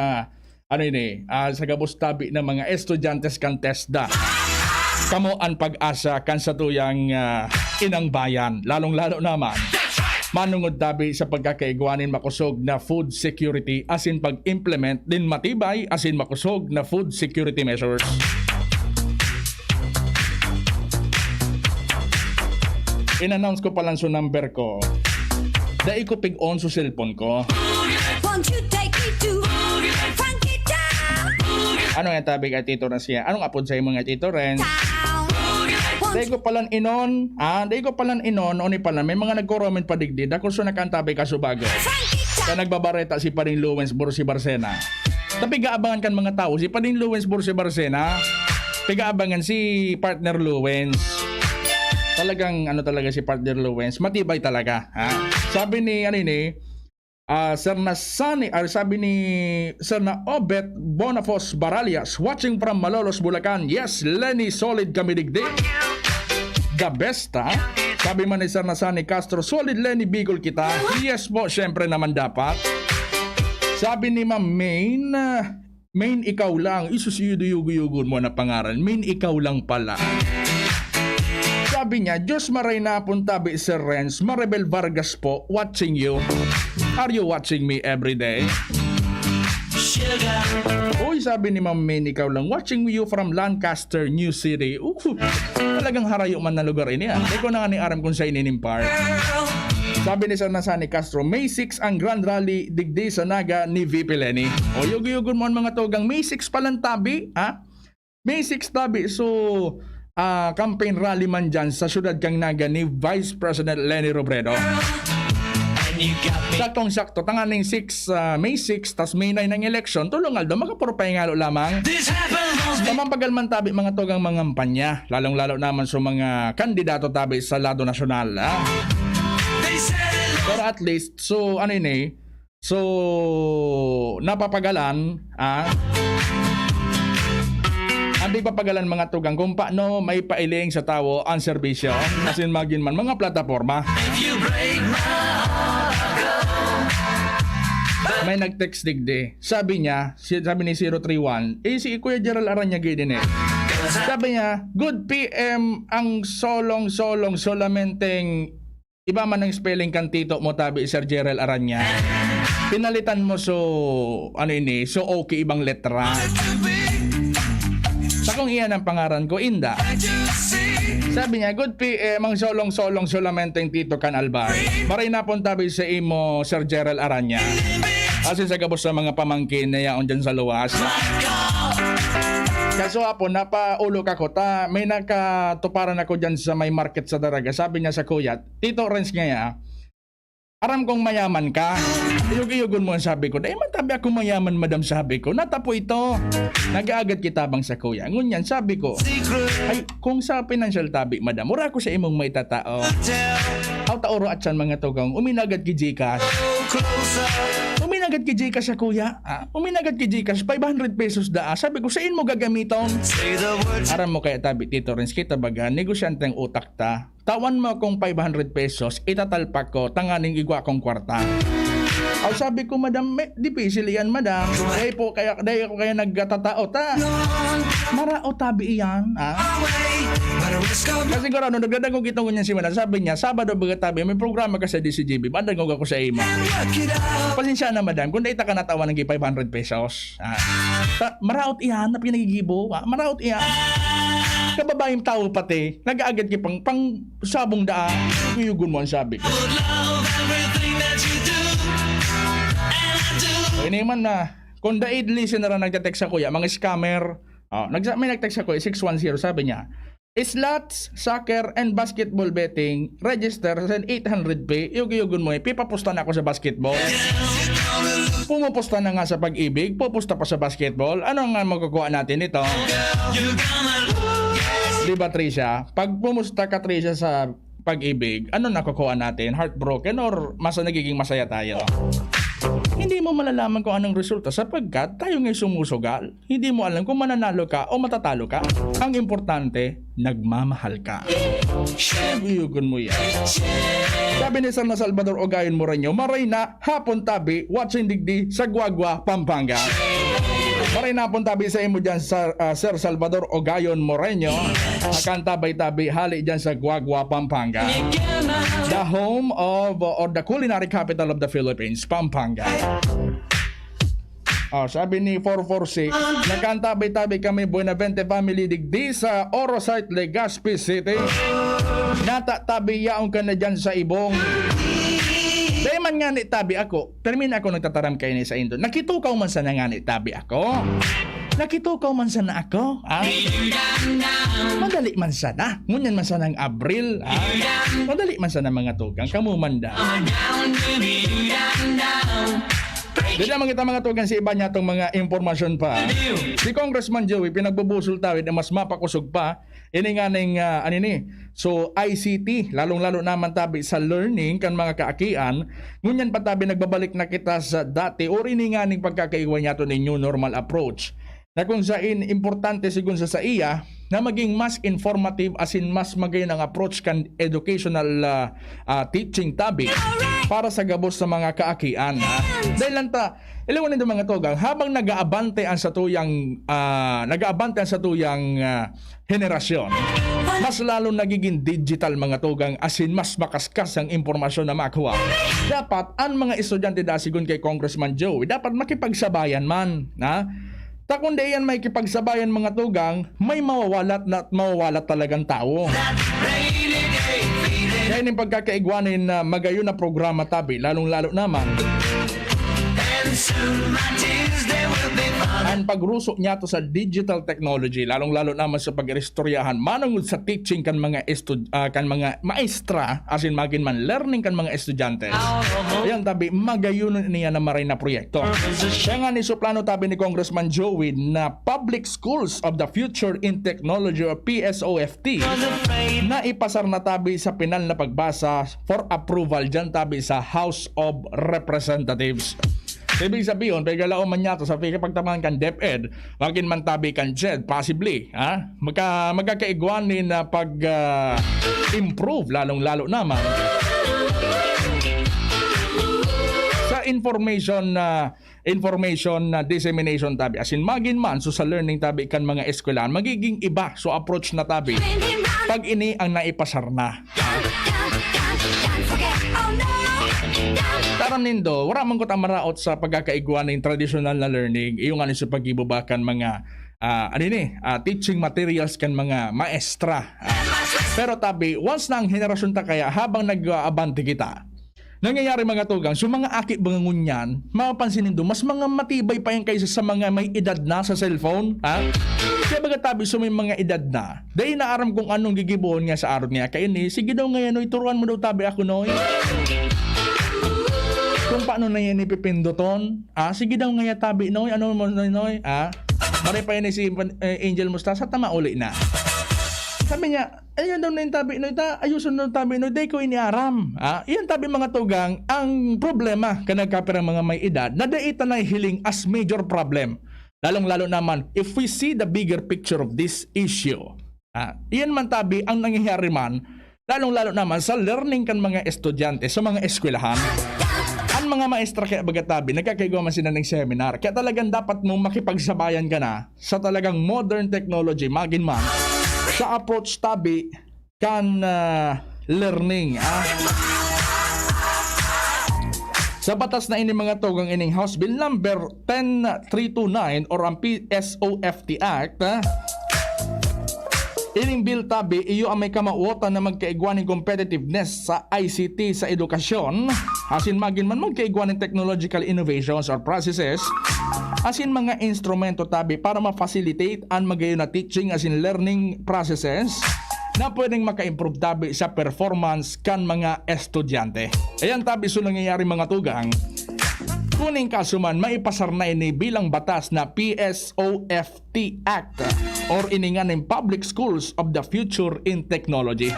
ano ini, ah, sa gabos tabi na mga estudyante kan TESDA. Kamo an pag-asa kan satuyang, ah, inang bayan, lalong-lalo naman manungod tabi sa pagkakaigwa nin makosog na food security asin pag-implement nin matibay asin makosog na food security measures. In-announce ko pa lang so number ko. Dai ko pig-on so cellphone ko. Won't you take me to Frankie Town? Ano nga tabi ka, Tito Renz, siya? Anong apod sa imo nga, Tito Renz? Town. Won't Dai ko palan inon, ah, dai ko palan inon, oni palan, may mga nagko-comment pa digdi, dako so nakaantabay ka subago. Frankie Town. Kaya nagbabareta si Pading Lawrence Borsi Barcena. Tapigaabangan kan mga tao, si Pading Lawrence Borsi Barcena, pigaabangan si Partner Lawrence. Talagang, ano talaga si Partner Lawrence, matibay talaga, ha? Sabi ni, ano ini, ah, Sir Nasani, or sabi ni Sir na Obet Bonafos Baralias, watching from Malolos, Bulacan. Yes, Lenny, solid kami digdi. The best, ha? Sabi man ni Sir Nasani Castro, solid Lenny, Bicol kita. Yes po, syempre naman dapat. Sabi ni Ma'am Main, ah, Main, ikaw lang. Isus, iyo, duyugo-yugon mo na pangaran. Main, ikaw lang pala. Sabi niya, "Diyos maray na pun tabi, Sir Renz. Maribel Vargas po, watching you. Are you watching me every day?" Uy, sabi ni Ma'am Main, ikaw lang. "Watching you from Lancaster, New City." Uh, talagang harayo man na lugar ini, ah. Di ko na nga ni aram kung sa ininimpar. Sabi ni Sir Nasani Castro, "May six ang Grand Rally digdi sa Naga ni V P Lenny." O, yugi-yugon mo ang mga tugang. May six pa lang tabi, ha? May six tabi. So, ah, campaign rally man dyan sa syudad kang Naga ni Vice President Lenny Robredo. Saktong-sakto, tanganing six, ah, May six, tas May nine ang eleksyon, tulong aldo, makapuro pahingalo lamang. Pamampagal man tabi, mga tugang, mangampanya, lalong-lalo naman sa mga kandidato tabi sa lado nasyonal, ha? Pero at least, so, ano ini, so, napapagalan, ah, ang pagpapagalan, mga tugang, kung paano may pailing sa tawo ang serbisyo, asin magin man mga plataporma. May nag-text digdi. Sabi niya, si, sabi ni zero three one, eh, si Kuya Gerald Aranya gini eh. Sabi niya, "Good P M ang solong-solong, solamenteng," iba man ang spelling kan tito mo tabi, Sir Gerald Aranya. Pinalitan mo so, ano ini, so okay, ibang letra. Sa kung iyan ang pangaran ko, inda. Sabi niya, "Good P M ang solong-solong, solamenteng tito kan Albay." Maray na pun tabi sa imo, Sir Gerald Aranya. Asin sa gabos sa mga pamangkin na yaon dyan sa luwas. Kaso apo, napaulo ka ko ta, may nakatuparan ako dyan sa may market sa Daraga. Sabi niya sa kuya, "Tito Renz," niya, "aram kong mayaman ka." "Iyog-iyogon mo," sabi ko. "Dai man tabi ako mayaman, madam," sabi ko. Natapo ito. Nag-aagad kita bang sa kuya. Ngunyan, sabi ko, "Ay, kung sa pinansyal tabi, madam, wala ko sa imong may tatao." Aw, taoro at siyan, mga tugang. Uminagad ki Gcash. Uminagad ki Gcash sa kuya. Ah, uminagad ki Gcash, five hundred pesos daa. Sabi ko, "Sain mo gagamiton?" Aram mo kaya tabi, Tito Renz, kita baga, negosyante ang utak ta. Tawan mo akong five hundred pesos, itatalpak ko, tanganing igwa akong kwarta. Aw, sabi ko, "Madam, may, dipisil iyan, madam. Dahil po, kaya, dahil ako kaya nagtatao ta." Maraot tabi iyan, ah. Kasi siguro, ano, nagdadangog ito ngunyan si madam. Sabi niya, "Sabado, baga tabi, may programa ka sa D C G B. Madangog ako sa imo." Pasensya na, madam, kung dahil ta ka natawan ng five hundred pesos. Ah. Ta-, maraot iyan, na pinagigibo. Ah, maraot iyan. Kababayang tao pati, nag-aagad ki pang, pang sabong daa. Kuyugon mo ang sabi ko. Ini man na, kung daid listener ang nagte-text sa kuya, mga scammer. Oh, nagsa-, may nag-text sa kuya, six one zero, sabi niya, Slots, soccer, and basketball betting, register sa eight hundred P, yug-yugon mo eh, pipapusta na ako sa basketball. Pumupusta na nga sa pag-ibig, pupusta pa sa basketball. Ano nga makukuha natin nito? Di ba, Trisha? Pag pumusta ka, Trisha, sa pag-ibig, ano nakukuha natin? Heartbroken or mas nagiging masaya tayo? Hindi mo malalaman kung anong resulta sapagkat tayo nga'y sumusugal. Hindi mo alam kung mananalo ka o matatalo ka. Ang importante, nagmamahal ka. Yugon mo yan. Sabi ni San Salvador Ogayon Moreno, "Maray na, hapon tabi, watching digdi sa Guagua, Pampanga." Maray na hapon tabi sa imo dyan, sa, ah, Sir Salvador Ogayon Moreno. Akan tabay-tabi, hali dyan sa Guagua, Pampanga. The home of, or the culinary capital of the Philippines, Pampanga. Oh, sabi ni four four six, "Nagkantabi-tabi kami, Buenavente family, digdi sa Oro Site, Legazpi City. Natatabi yaon ka na dyan sa ibong." Dahil man nga ni tabi ako, permin ako nagtataram kayo ni sa Indo. Nakitukaw man sana nga ni tabi ako. Nakitukaw man sana ako, ah? Madali man sana. Ngunyan man sana ang Abril, ah? Madali man sana mga tugang. Kamu man da. Dili naman kita mga tugang sa iba niya itong mga impormasyon pa. Si Congressman Joey, pinagbubusol tawid na mas mapakosog pa. Ini nga ning, ah, ano ni? So, I C T, lalong-lalo naman tabi sa learning kan mga kaakian. Ngunyan pa tabi nagbabalik na kita sa dati or ini nga ning pagkakaigwa niya to ning new normal approach. Na kung sain importante sigun sa saiya na maging mas informative asin mas magayon ang approach kan educational, ah, ah, teaching tabi para sa gabos sa mga kaakian, ha? Dahil lang ta, alam mo nito mga tugang, habang nag-aabante ang satuyang, ah, nag-aabante ang satuyang, ah, henerasyon, mas lalong nagiging digital mga tugang asin mas makaskas ang impormasyon na makuha. Dapat ang mga estudyante da sigun kay Congressman Joey, dapat makipagsabayan man, ha? Ta kun di yan makikipagsabayan mga tugang, may mawawalat na at mawawalat talagang tawo. Kaya ning pagkakaigwanin na magayon na programa tabi, lalong-lalo naman ang pagruso niya to sa digital technology, lalong-lalo naman sa pag-iristoryahan manungod sa teaching kan mga estud-, ah, kan mga maestra, asin magin man learning kan mga estudyante. Ayan tabi, magayon niya na maray na proyekto. Kaya nga ni suplano tabi ni Congressman Joey na Public Schools of the Future in Technology o P S O F T na ipasar na tabi sa pinal na pagbasa for approval dyan tabi sa House of Representatives. Ibig sabihin, pagkalaom man niya to sa pagtamaan kan DepEd, magin man tabi kan CHED, possibly, ha? Magka-, magkakaigwan ni na pag, ah, improve, lalong-lalo naman sa information na, information na dissemination tabi. As in, magin man, so sa learning tabi kan mga eskwelahan, magiging iba. So, approach na tabi. Pag ini ang naipasar na. Taram nindo, wala man ko ta maraot sa pagkakaigwa ning tradisyonal na learning. Iyo nga ni sa paggibo ba kan mga, ah, ano ni, ah, teaching materials kan mga maestra. Ah, pero tabi, once na ang henerasyon ta kaya, habang nag-aabante kita, nangyayari mga tugang, so mga aki ba ngunyan, mapapansin nindo, mas mga matibay pa yan kaysa sa mga may edad na sa cellphone, ha? Kaya baga tabi, so may mga edad na, dai na aram kung anong gigibohon nga sa arog niya. Kaya ni, sige daw ngayon, Noy, turuan mo daw tabi ako, Noy. Kung paano na yan ipipinduton. Ah, sige daw ngaya tabi, Noy. Ano mo, Noy, Noy? Ah, maray pa yan si, eh, Angel Mustasa, tama uli na. Sabi niya, "Ayan daw na yung tabi, Noy, ta, ayuson daw tabi, Noy, dai ko iniaram." Ah, iyan tabi mga tugang, ang problema ka nagkapirang mga may edad, na dai ta nahihiling as major problem. Lalong-lalo naman, if we see the bigger picture of this issue. Ah, iyan man tabi ang nangyayari man, lalong-lalo naman sa learning kan mga estudyante sa mga eskwelahan. Ang mga maestra kaya baga tabi, nagkakaigwa man sila ng seminar. Kaya talagang dapat mo makipagsabayan ka na sa talagang modern technology, magin man sa approach tabi kan, ah, learning, ah. Sa batas na ini mga tugang ining House Bill number ten three two nine or ang P S O F T Act, ah, ining bill tabi, iyo ang may kamawotan na magkaigwa ning competitiveness sa I C T sa edukasyon, asin magin man magkaigwa ning technological innovations or processes asin mga instrumento tabi para ma-facilitate an magayon na teaching asin learning processes na pwedeng maka-improve tabi sa performance kan mga estudyante. Ayan tabi so nangyayari, mga tugang. Kuning kaso man, maipasar na ini bilang batas na P S O F T Act or ini nga ning Public Schools of the Future in Technology.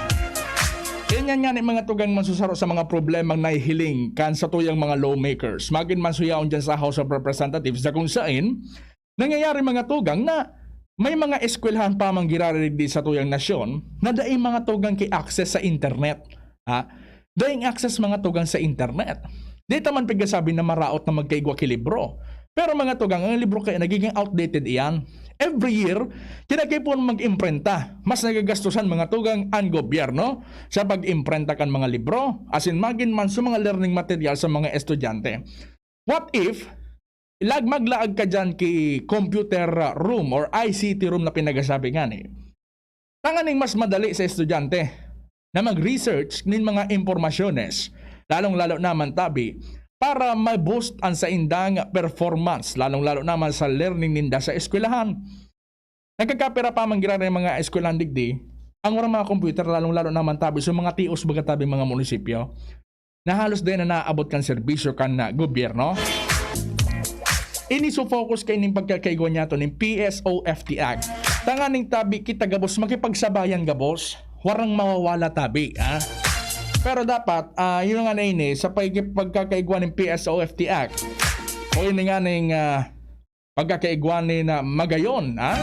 Ganyan nga ni mga tugang mansusaro sa mga problemang nahihiling kan satuyang mga lawmakers. Magin man suyaon dyan sa House of Representatives na kung sain, nangyayari mga tugang na may mga eskwelahan pa man giraray di sa tuyang nasyon na dai mga tugang ki access sa internet. Ha? Daing access mga tugang sa internet. Di ta man pigkasabi na maraot na magkaigwa ki libro. Pero mga tugang, ang libro kaya nagiging outdated iyan. Every year, kinakaipuhan mag-imprenta. Mas nagagastusan mga tugang ang gobyerno sa pag-imprenta kan mga libro, asin magin man sa mga learning material sa mga estudyante. What if, lag maglaag ka dyan ki computer room or I C T room na pinagasabi ngani? Tanganing mas madali sa estudyante na mag-research nin mga impormasyones, lalong-lalo naman tabi, para ma-boost ang saindang performance, lalong-lalo naman sa learning ninda sa eskwelahan. Nagkakapira pa man giraray mga eskwelahan digdi, ang warang mga computer, lalong-lalo naman tabi sa mga tios baga tabi mga munisipyo, na halos dai na naabot kan serbisyo kan, ah, gobyerno. Ini so focus kaining pagkakaigwa niyato nin P S O F T Act. Tanganing tabi kita gabos makipagsabayan gabos, warang mawawala tabi, ha? Pero dapat, ah, yun nga na ini, sa pag-, pagkakaigwa nin P S O F T Act, o ini nga ning, ah, pagkakaigwa ni na magayon, ha?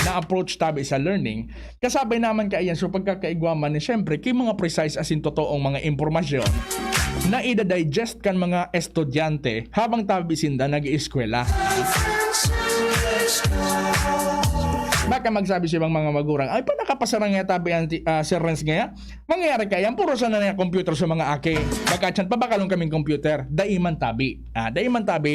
Na approach tabi sa learning. Kasabay naman kaiyan so pagkakaigwa man ni, siyempre, ki mga precise asin totoong mga impormasyon na ida-digest kan mga estudyante habang tabi sinda nag-ieskwela. Baka magsabi sa ibang mga magurang, "Ay, pa nakapasarang nga tabi ang ti-, ah, Sir Renz ngaya?" Mangyayari kaya yan, puro sana na computer sa mga aki. Baka tiyan, pabakalon kaming computer. Dai man tabi. Ah, dai man tabi.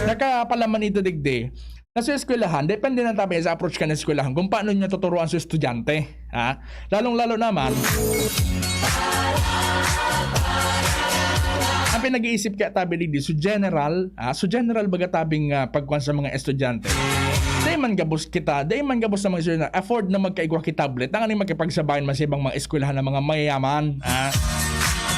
Nakapalaman ito digdi. Na sa eskwelahan, depende na tabi sa approach kan eskwelahan kung paano niya tuturuan sa estudyante. Ha? Lalong-lalo naman, ang pinag-iisip kaya tabi digdi, so general, ah, so general baga tabing, ah, pagkuhan sa mga estudyante. Dai man gabos kita, dai man gabos sa mga estudyante afford na magkaigwa ki tablet, tanganing makipagsabayan man sa ibang mga eskwelahan ng mga mayayaman. Ah,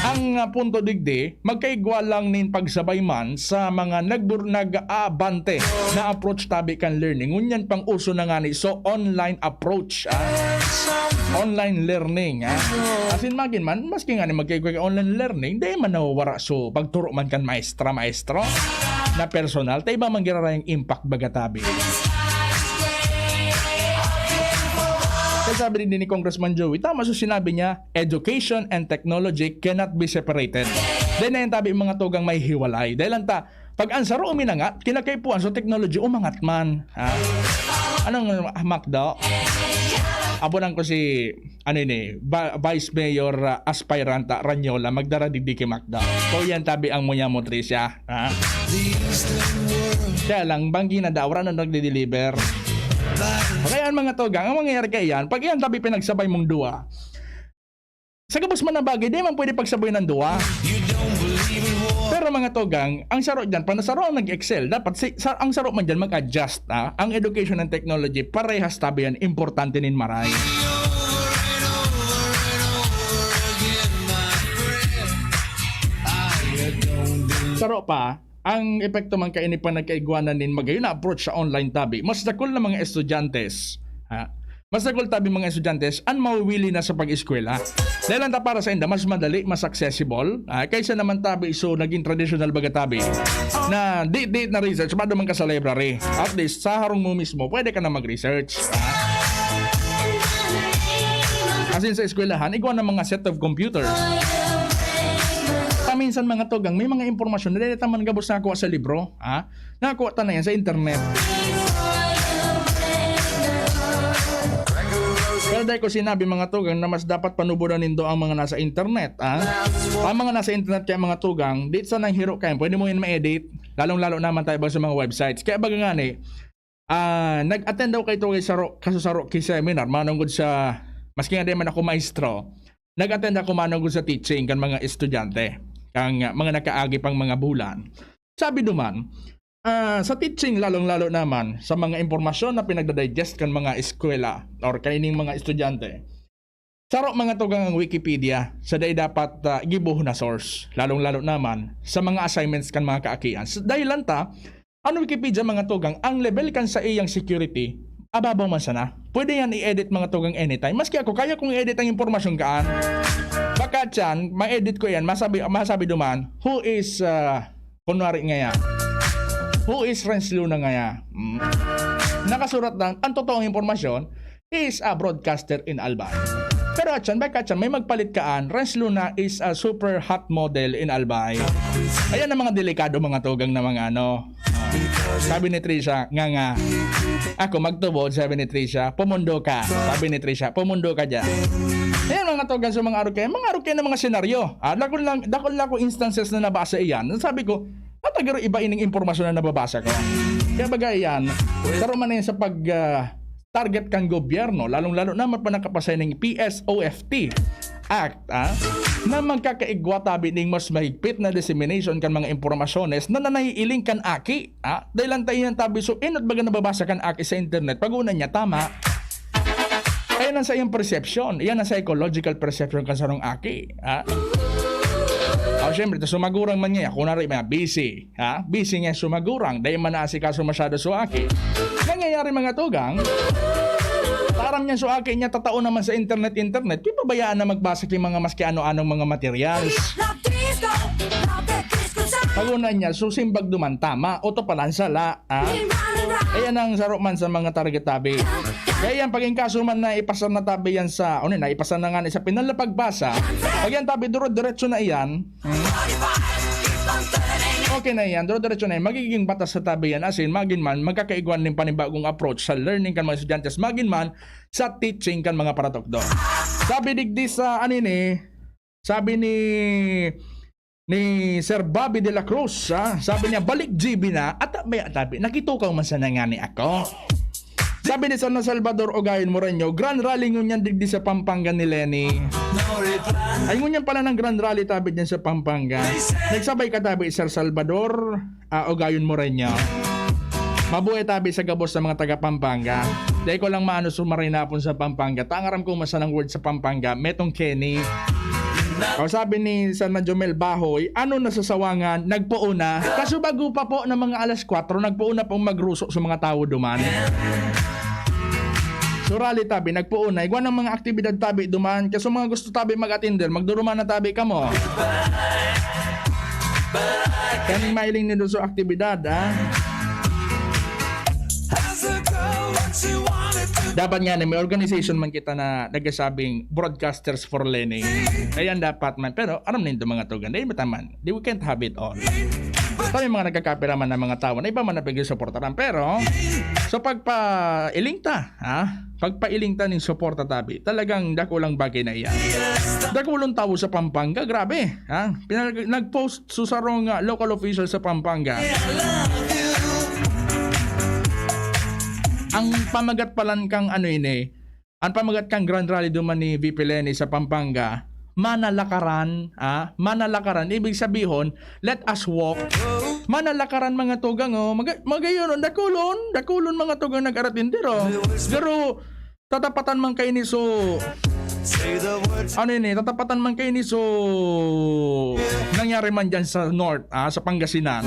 ang, ah, punto digdi, magkaigwa lang nin pagsabay man sa mga nagbur-, nag-aabante na approach tabi kan learning. Ngunyan pang uso na ngani, so online approach, ah, online learning, ah. Asin magin man, maski ngani magkaigwa ki online learning, dai man nawawara so pagturo man kan maestra, maestro na personal, ta iba man giraray ang impact baga tabi. Kaya sabi din ni Congressman Joey, tama so sinabi niya, education and technology cannot be separated. Dai na yan tabi mga tugang mahihiwalay. Dahil lang ta, pag ang saro uminangat, kinakaipuhan so technology umangat man. Ha? Anong, ah, McDo? Abonan ko si, ano ini, ba-, Vice Mayor, ah, aspirant, ah, Ranyola, magdara digdi ki McDo. So, yan tabi ang muya mo, Tricia. Ha? Kaya lang, banggi na daw, wala na nagde-deliver. Kaya ang mga tugang, ang mangyayari kaya yan, pag iyan tabi pinagsabay mong duwa, sa gabos man na bagay, di man pwede pagsabay ng duwa. Pero mga tugang, ang saro dyan, panasaro ang nag-excel. Dapat si, sa, ang saro man dyan mag-adjust, ha? Ang education and technology, parehas tabi yan, importante nin maray. Saro pa, ang epekto man kaini pa nagkaigwanan nin magayon na approach sa online tabi. Mas dakul na mga estudyante, ha? Mas dakul tabi mga estudyante an mawiwili na sa pag-eskwela. Dahil ang ta para sa inda, mas madali, mas accessible, ah, kaysa naman tabi, so naging traditional baga tabi na di, di na research, bado man ka sa library. At least, sa harong mo mismo, pwede ka na mag-research. As in, sa eskwelahan, igwa ng mga set of computers. Paminsan mga tugang, may mga impormasyon na dili ta man gabos nakuha sa libro. Ha? Nakuha ta na yan sa internet. Pero dahil ko sinabi mga tugang na mas dapat panuburan nindo ang mga nasa internet. Ha? Ang mga nasa internet kaya mga tugang, di sa nang hiro kayo, pwede mo yan ma-edit. Lalong-lalo naman tayo ba sa mga websites. Kaya baga nga ni, ah, nag-attend daw kayo kay saro, kaso saro ki seminar, manunggod sa, maski nga di man ako maestro, nag-attend ako manunggod sa teaching kan mga estudyante, kan, ah, mga nakaagi pang mga bulan. Sabi duman, Ah, sa teaching, lalong-lalo naman sa mga impormasyon na pinagda-digest kan mga eskwela or kaining mga estudyante, saro, mga tugang, ang Wikipedia sa dai dapat, ah, gibohon na source, lalong-lalo naman sa mga assignments kan mga kaakian. Sa, dahil lang ta, ang Wikipedia, mga tugang, ang level kan sa iyang security, ababaw man sana. Pwede yan i-edit, mga tugang, anytime. Maski ako, kaya kong i-edit ang impormasyon kaan. Baka tiyan, ma-edit ko yan, masabi, masabi duman, who is, ah, kunwari ngaya, who is Renz Luna ngaya? Mm. Nakasurat lang, ang totoong impormasyon, is a broadcaster in Albay. Pero atyan, baka atyan, may magpalit kaan, Renz Luna is a super hot model in Albay. Ayan ang mga delikado, mga tugang, na mga ano. Sabi ni Trisha, nga nga. Ako magtubod, sabi ni Trisha, pumundo ka. Sabi ni Trisha, pumundo ka dyan. Ayan, mga tugang, sa mga aruke, mga aruke na mga senaryo. Ah, dakul lang, dakul lang ko instances na nabasa iyan. Sabi ko, "At agaro iba ining impormasyon na nababasa ko." Kaya baga iyan, saro man na yan sa pag, ah, target kan gobyerno, lalong-lalo na man pa nakapasay ning P S O F T Act, ah, na magkakaigwa tabi ning mas mahigpit na dissemination kan mga impormasyones na nanaiiling kan aki, ah, dahil ang tayo tabi, so, inot baga nababasa kan aki sa internet, pag-una niya, tama. Ayan ang sa iyang perception, iyan ang psychological perception kan sarong aki, ah. Oh, syempre, ta sumagurang man niya, kunwari, mga busy. Ha? Busy niya sumagurang, dai man naasikaso masyado su aki. Nangyayari, mga tugang, aram niya su aki niya tatao naman sa internet-internet, kaya pabayaan na magbasa ki mga maski ano-anong mga materials. Pag-una niya, so simbag duman tama, o to pala ang sala, ha? Ayan ang saro man sa mga target tabi. Kaya yan, pag inkaso man na ipasa na tabi yan sa, ano na, ipasa na nga ni sa pinal na pagbasa, pag yan tabi, duro-diretso na iyan, Hmm. Okay na yan. Dire-diretso na yan. Magiging batas sa tabi yan. As in, magin man, magkakaigwan nin panibagong approach sa learning kan mga estudyante. Magin man, sa teaching kan mga paratukdo. Sabi digdi sa, ano ini, sabi ni, ni Sir Bobby de la Cruz, ha? Sabi niya, "Balik G B na, at may atabi, nakitukaw man sana ngani ako." Sabi ni San Salvador Ogayon Moreno, "Grand Rally ngunyan digdi sa Pampanga ni Leni." Ay, ngunyan pala ng Grand Rally tabi dyan sa Pampanga. Nagsabay ka tabi, Sir Salvador, ah, Ogayon Moreno. Mabuhay tabi sa gabos sa mga taga Pampanga. Dahil ko lang maano sumarinapon sa Pampanga. Tangaram ko masanang word sa Pampanga, metong Kenny. O, sabi ni San Jomel Bahoy, "Ano na sa Sawangan? Nagpoon na." Kaso bago pa po ng mga alas kwatro, nagpoon na pong magruso sa mga tawo duman. So, rally tabi, nagpoon na. Igwa ng mga aktibidad tabi duman. Kaso mga gusto tabi mag-atinder, magduruman na tabi kamo. Kaya mahiling nindo sa aktibidad, ha? Dapat nga na may organization man kita na nagsasabing broadcasters for Leni. Ayan, dapat man. Pero aram nindo, mga tugang, dahil mataman, di, we can't have it all. Kami mga nagkakapira man ng mga tao na iba man ang pag-suportaran. Pero, so pagpailing ta, ha? Pagpailing ta ning suporta tabi, talagang dakulang bagay na iyan. Dakulong tao sa Pampanga, grabe, ha? Pinag-, nag-post sa sarong, ah, local official sa Pampanga. Ang pamagat palan kang ano ini, ang pamagat kang Grand Rally duman ni V P Leni sa Pampanga, manalakaran, ah, manalakaran. Ibig sabihon, let us walk. Manalakaran, mga tugang, oh. Maga-, magayon, oh, dakulon, dakulon, mga tugang, nag-aratindero. Pero, tatapatan man kaini, so, ano ini, tatapatan man kaini, so, nangyari man dyan sa North, ah, sa Pangasinan.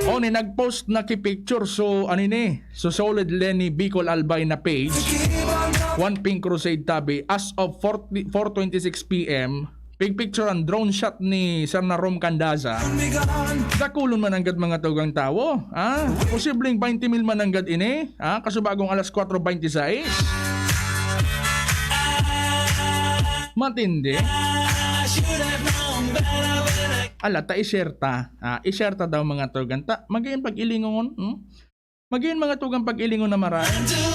O ni, nag-post na ki picture, so, ano ini, so, Solid Leni Bicol Albay na page, One Pink Crusade tabi, as of forty, four twenty-six P M, pigpicturan, drone shot ni Sir na Rom Candaza. Dakulon man anggad, mga tugang, tawo, ha? Posibleng twenty mil man anggad ini, ha? Kasubagong alas kwatro bente seis. Matindi. Ala, ta i-share ta. Ah, i-share ta daw, mga tugang. Ta, magayon pag-ilingon, hmm? Magayon, mga tugang, pag-ilingon na maray.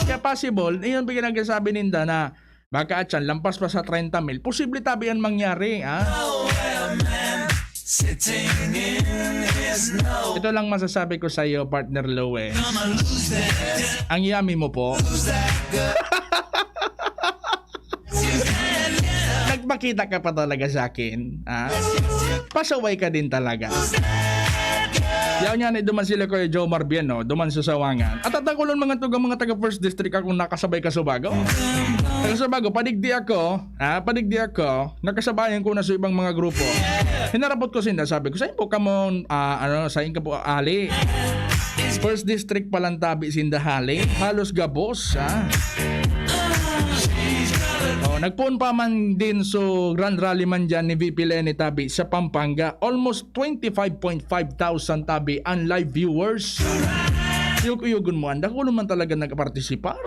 Kaya possible, iyon pinagsasabi ninda na baka atyan, lampas pa sa treinta mil. Posible tabi yan mangyari, ha? Ito lang masasabi ko sa iyo, partner Lou, eh. Ang yummy mo po. Nagpakita ka pa talaga sa akin, ha? Pasaway ka din talaga. Yan nga, ni duman sila Kuya Joe Marbian, no? Duman sa Sawangan. At tatakulon mga tugang mga taga First District akong nakasabay ka Subago. Taga Subago, padigdi ako, ha? Padigdi ako, nakasabayan ko na sa ibang mga grupo. Hinarapot ko sinda, sabi ko, "Saan po kamo, ah, ano, saan ka po ali?" First District palang tabi sinda hali. Halos gabos, ha? Oh, nagpoon pa man din so Grand Rally man dyan ni V P Leni tabi sa Pampanga. Almost twenty-five point five thousand tabi ang live viewers. Uyog-uyogon mo, ang dakulo man talaga nagpartisipar.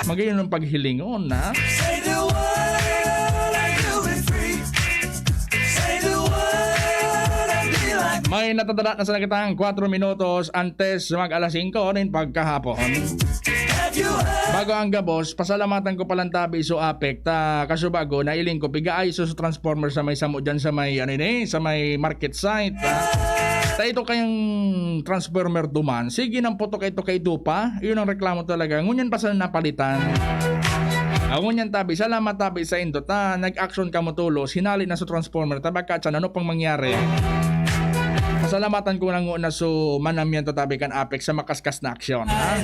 Magayon ang paghilingon, ha? Say the word and you'll be free. Say the word and be like May natatanda na sa nakitang kwatro minutos antes mag alas singko nin pagkahapon. Have you heard? Bago ang gabos, pasalamatan ko palang tabi so Apek ta kasubago, nailing ko, pigaay so, so transformer sa may samo dyan sa may, ano ini, sa may market site, ha? Ta ito kayang transformer duman, sige nang putok ito kay dupa, yun ang reklamo talaga. Ngunyan pa sana napalitan. Ah, ngunyan tabi, salamat tabi sa indo ta, nag-action kamo tulos, hinali na sa transformer, ta baka tiyan, ano pang mangyari? Pasalamatan ko na nguna so manamian ta tabi kan Apex sa makaskas na aksyon, ha?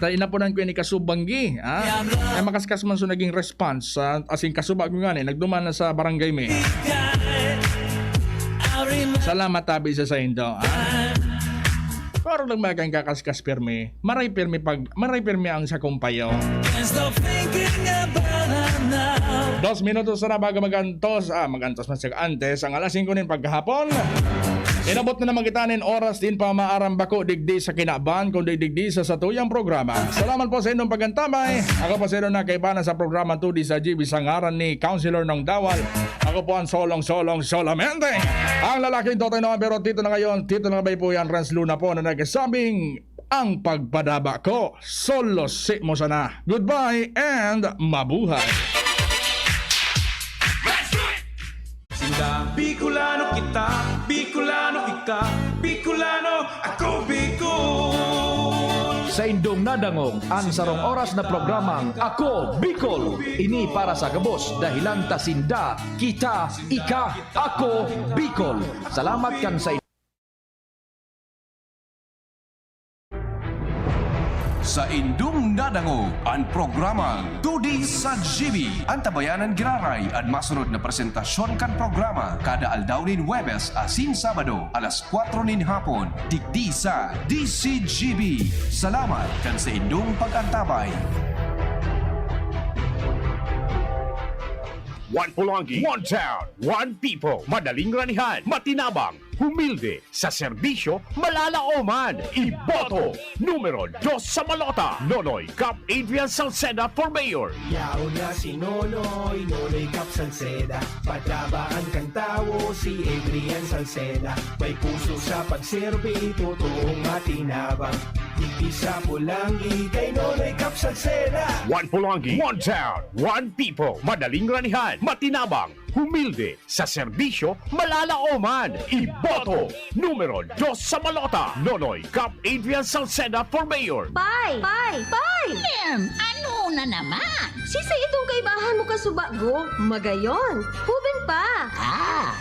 Ta inapunan ko ini kasubanggi, ha? Ay makaskas man so naging response, ha? As in, kasuba ko nga ni, nagduman na sa barangay mi. Salamat tabi sa saindo, ha? Pero lang mga kakaskas pirmi, maray pirmi pag, maray pirmi ang sakong payo. Can't stop thinking about her now. Dos minutos na bago magantos, ah, magantos man siya antes, ang alas singko nin pagkahapon. Inabot na naman kita nin oras din pa maaram bako digdi sa kinaban, kundi digdi sa satuyang programa. Salamat po sa inyong pag-antabay. Ako po sa inyo na kaibanan sa programa Tudi sa G B sa ngaran ni Councilor Nong Dawal. Ako po ang solong-solong solamente. Ang lalaking totoy noon pero tito na ngayon, tito na bay po yan, Renz Luna po na nagsasabing, "Ang pagpadaba ko, solo si mo sana." Goodbye and mabuhay. Sinda, Bicolano kita, Bicolano ika, Bicolano ako, Bicol. Sa indong nadangog an sarong oras na programang Ako Bicol. Ini para sa gabos, dahilan ta sinda, kita, ika, ako, Bicol. Salamat kan sa Sa indong nadangog an programang Tudi sa G B. Antabayanan giraray an masunod na presentasyon kan programa kada aldaw nin Huwebes asin Sabado, alas kwatro nin hapon, digdi sa D C G B. Salamat kan sa indong pag-antabay. One Polonggi, one town, one people. Madaling ranihan, matinabang, humilde, sa serbisyo, malalaoman. Iboto, numero dos sa balota, Nonoy Cap Adrian Salceda for Mayor. Yaon na si Nonoy, Nonoy Cap Salceda. Patabaan kan tawo si Adrian Salceda. May puso sa pagserbi, totoong matinabang. Digdi sa Polonggi, kay Nonoy Cap Salceda. One Polonggi, one town, one people. Madaling ranihan, matinabang, humilde, sa serbisyo, malalaoman. Iboto, numero dos sa balota, Nonoy Cap Adrian Salceda for Mayor. Pay! Pay! Pay! Ma'am, ano na naman? Sisay itong kaibahan mo kasubago? Magayon. Huben pa. Ah,